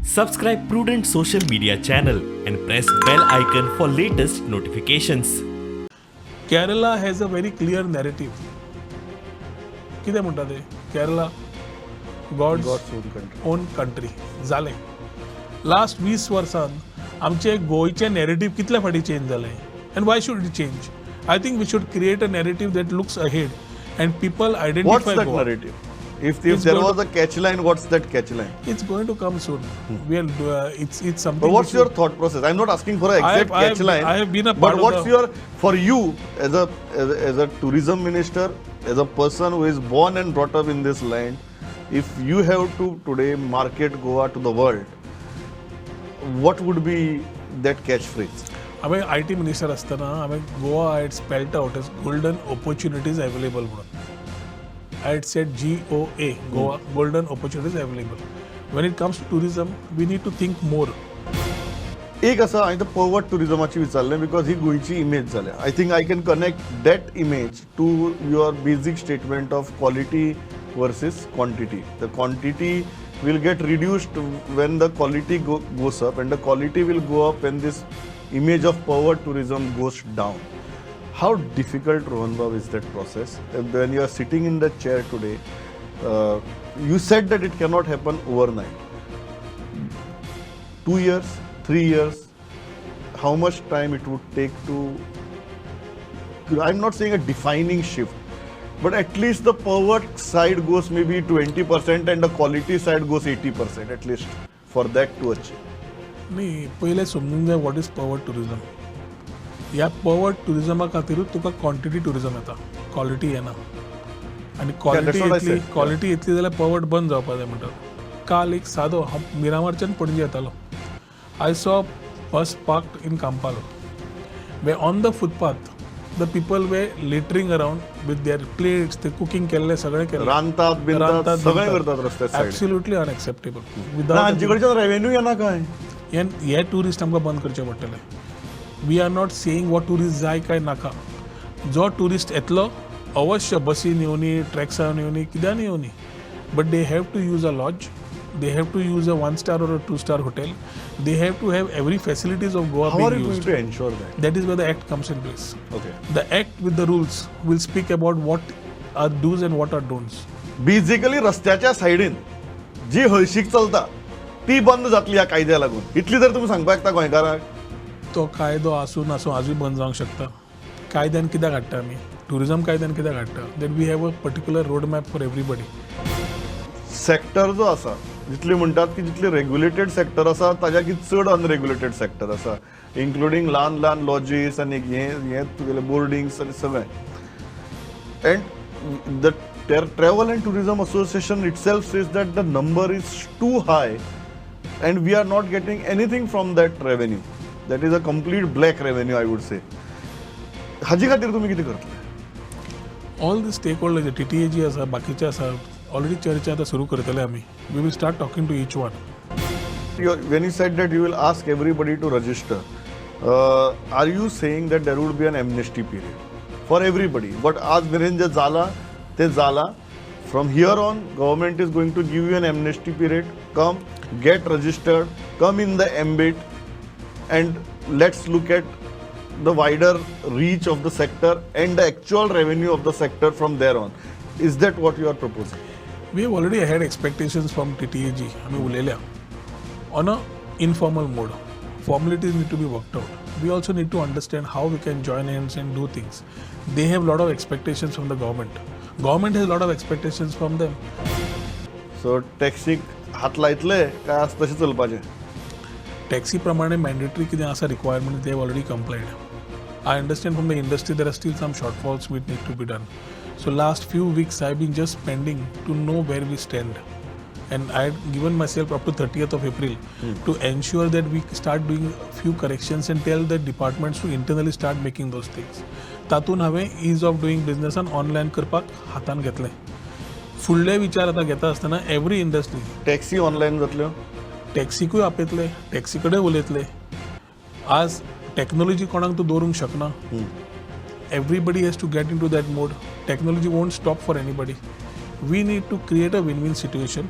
Subscribe Prudent social media channel and press bell icon for latest notifications. Kerala has a very clear narrative. कितें म्हणटा ते? Kerala, God's God's own country. Own country जालें. Last 20 वर्सान आमचे गोंयचें narrative कितले फावटी चेंज जालें? And why should it change? I think we should create a narrative that looks ahead and people What's identify that Goa. Narrative? If It's there going was a catch line, what's that catch line? It's going to come soon. We are, it's something. But what's which your thought process? I'm not asking for an I exact catch line. I have been a But part of what's the- your, for you as a tourism minister, as a person who is born and brought up in this land, if you have to today market Goa to the world, what would be that catchphrase? हांवें IT minister आसतना हांवें Goa, I had spelled out as golden opportunities available म्हणून. I had said GOA, Goa, golden opportunities available. When it comes to tourism, we need to think more. एक आसा, हांवें तो पर्वट टुरिजमाची विचारलें because ही गोंयची इमेज जाल्या. I think I can connect that image to your basic statement of quality versus quantity. The quantity will get reduced when the quality goes up, and the quality will go up when this image of pervert tourism goes down. How difficult, Rohan Bab, is that process? When you are sitting in the chair today, you said that it cannot happen overnight. 2 years, 3 years, how much time it would take to, I'm not saying a defining shift, but at least the pervert side goes maybe 20% and the quality side goes 80% at least, for that to achieve? न्ही, पयलें समजूंक जाय what is pervert tourism. ह्या पर्वट टुरिजमा खातीरूच तुका quantity tourism येता, quality येना. आनी क्वॉलिटी That's what I येतली said. Quality येतली जाल्यार पर्वट बंद जावपा जाय म्हणटात. काल एक सादो, हांव मिरामारच्यान पणजे येतालो, I saw bus parked in Campal where on the footpath the people were littering around with their plates. ते कुकिंग केल्ले, सगळें केल्लें. रांदतात बिंदतात, सगळें करतात रस्त्या सायडीन. Absolutely unacceptable. ना, हांचे कडच्यान रेव्हेन्यू येना काय? हे ट्युरिस्ट आमकां बंद करचे पडटले. We are not saying what tourist जाय काय नाका. जो ट्युरिस्ट येतलो अवश्य बसीन येवनी, ट्रॅक्सान येवनी, कित्यान येवनी, but they have to use a lodge, they have to use a one star or a two star hotel, they have to have every facilities of Goa. How are you being going used. To ensure that? That is where the act comes in place. The act with the rules will speak about what are do's and what are don'ts. Basically रस्त्याच्या सायडीन जी हळशीक चलता ती बंद जातली ह्या कायद्या लागून, इतली जर तुमी सांगपाक शकता गोंयकारांक? तो कायदो आसूं नासूं, आजूय बंद जावंक शकता. कायद्यान कित्याक हाडटा आमी? टुरिजम कायद्यान कित्याक हाडटा? That we have a particular road map for everybody. Sector जो आसा, जितले म्हणटात की जितले रेग्युलेटेड सेक्टर आसा, ताज्या चड अनरेग्युलेटेड सेक्टर आसा, इन्क्लुडींग ल्हान ल्हान लॉजीस आनी हे हे तुगेले बोर्डिंग्स आनी सगळें, and the Travel and Tourism Association itself says that the number is too high and we are not getting anything from that revenue. That is a complete black revenue, I would say. हाजे खातीर तुमी कितें करतले? All the stake holder, TTAG आसा, बाकीचे आसा, already चर्चा आतां सुरू करतले आमी. We will start talking to each one. When you said that you will ask everybody to register, are you saying that there would be an amnesty period for everybody? But आज मेरेन जे जाला ते जाला. From here on, government is going to give you an amnesty period. Come, get registered, come in the ambit, and let's look at the wider reach of the sector and the actual revenue of the sector from there on. Is that what you are proposing? We have already had expectations from TTAG. आमी उलयल्या on a informal mode. Formalities need to be worked out. We also need to understand how we can join hands and do things. They have lot of expectations from the government. Government has lot of expectations from them. So टॅक्सीक हात लायतले काय आज तशें चलपाचें? Taxi प्रमाणे mandatory कितें आसा requirement, they have already complied. I understand from the industry there are still some shortfalls which need to be done. So last few weeks I been just spending to know where we stand, and I had given myself up to 30th of April to ensure that we start doing few corrections and tell the departments to internally start making those things. तातूंत हांवें is of doing बिजनसान online करपाक हातान घेतलें. फुडले विचार आतां घेता आसतना एवरी इंडस्ट्री टॅक्सी ऑनलायन जातल्यो? टॅक्सीकूय आपयतले, टॅक्सी कडेन उलयतले. आज टॅक्नोलॉजी कोणाक तूं दवरूंक शकना. Everybody has to get into that mode. Technology won't stop for anybody. We need to create a win win situation.